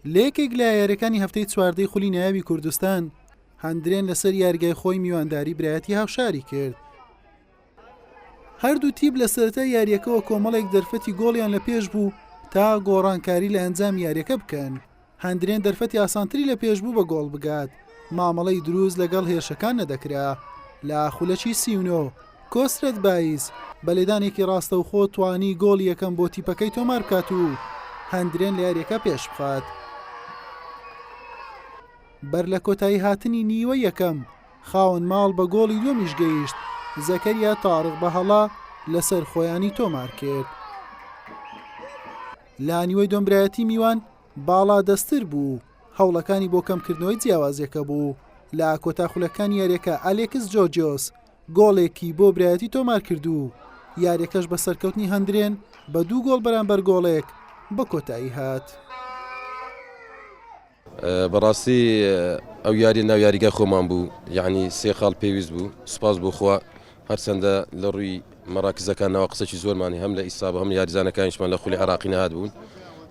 لە یەکێک لە یاریەکانی هەفتەی چواردەی خولی نایابی کوردستان، هەندرێن لەسەر یاریگای خۆی میوانداری برایەتی هاوشاری کرد. هەردوو تیپ لە سەرەتای یاریەکەوە کۆمەڵێک دەرفەتی گۆڵیان لە پێش بوو تا گۆڕانکاری لە ئەنجامی یاریەکە بکەن. هەندرێن دەرفەتی ئاسانتری لە پێش بوو بە گۆڵ بگات، مامەڵەی دروست لەگەڵ هێرشەکان نەدەکرا. لە خولەکی 39 کۆسرەت بایز بە لێدانێکی ڕاستەوخۆ توانی گۆڵی یەکەم بۆ تیپەکەی تۆمار بکات و هەندرێن لە یاریەکە پێش بخات. بەر لە کۆتایی هاتنی نیوەی یەکەم، خاوەن ماڵ بە گۆڵی دووەمیش گەیشت، زەکەریا تارق بە هەڵە لەسەر خۆیانی تۆمار کرد. لە نیوەی دووەم برایەتی میوان باڵادەستتر بوو، هەوڵەکانی بۆ کەمکردنەوەی جیاوازیەکە بوو، لە کۆتا خولەکانی یاریەکە ئەلێکس جۆرجیۆس گۆڵێکی بۆ برایەتی تۆمارکرد و یاریەکەش بە سەرکەوتنی هەندرێن بە دوو گۆڵ بەرامبەر گۆڵێک بە کۆتایی هات. بەڕاستی ئەو یاریە ناو یاریگای خۆمان بوو یعنی سێ خاڵ پێویست بوو سوپاس بۆ خوا هەرچەندە لە ڕووی مەراکزەکانەوە قسەکی زۆرمانی هەم لە ئیساب هەم یاریزانەکانیشمان لە خولی عراقی نهات بوون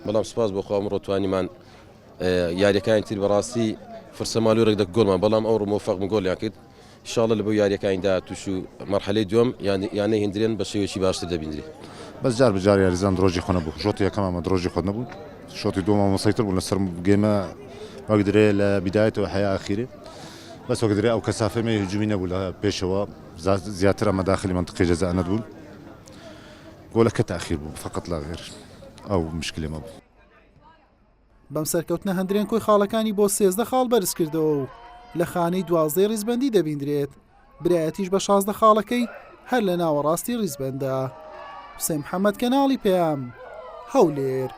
بەڵام سوپاس بۆ خوا ئەمڕۆ توانیمان یاریەکانی تر بەڕاستی فرسە مالورێک دە گۆڵمان بەڵام ئەو ڕمۆفەق گۆلیان کرد شاڵە لە بۆ یاریەکانی داهاتووش و مەرحەلەی دووەم یانەی هندرێن بە شێوەیەکی باشتر دەبیندرێ. بەس جار بە جار یاریزان درۆژی خۆ نەبوو شۆتی یەکەم ئەمە درۆژی خۆت نەبوو شۆتی دووەم ئەمە مسەیتر بوو لەسەر گێمە وەک درێ لە بیدایەتەوە حیا ئاخیرێ بەس وەک درێ ئەو کەسافەی مە هجومی نەبوو لە پێشەوە زیاتر ئەمە داخلی منطقەی جەزاء نەبوون گۆلەکە تاخیر بوو فقط لا غیر ئەو مشکلێ مەبوو. بەم سەرکەوتنە هەندرێن کۆی خاڵەکانی بۆ 13 خاڵ بەرزکردەوە و لە خانەی دوازدەی ڕیزبەندی دەبیندرێت، برایەتیش بە 16 خاڵەکەی هەر لە ناوەڕاستی ڕیزبەندە. حوسێن محەمەد کەناڵی پەیام، هەولێر.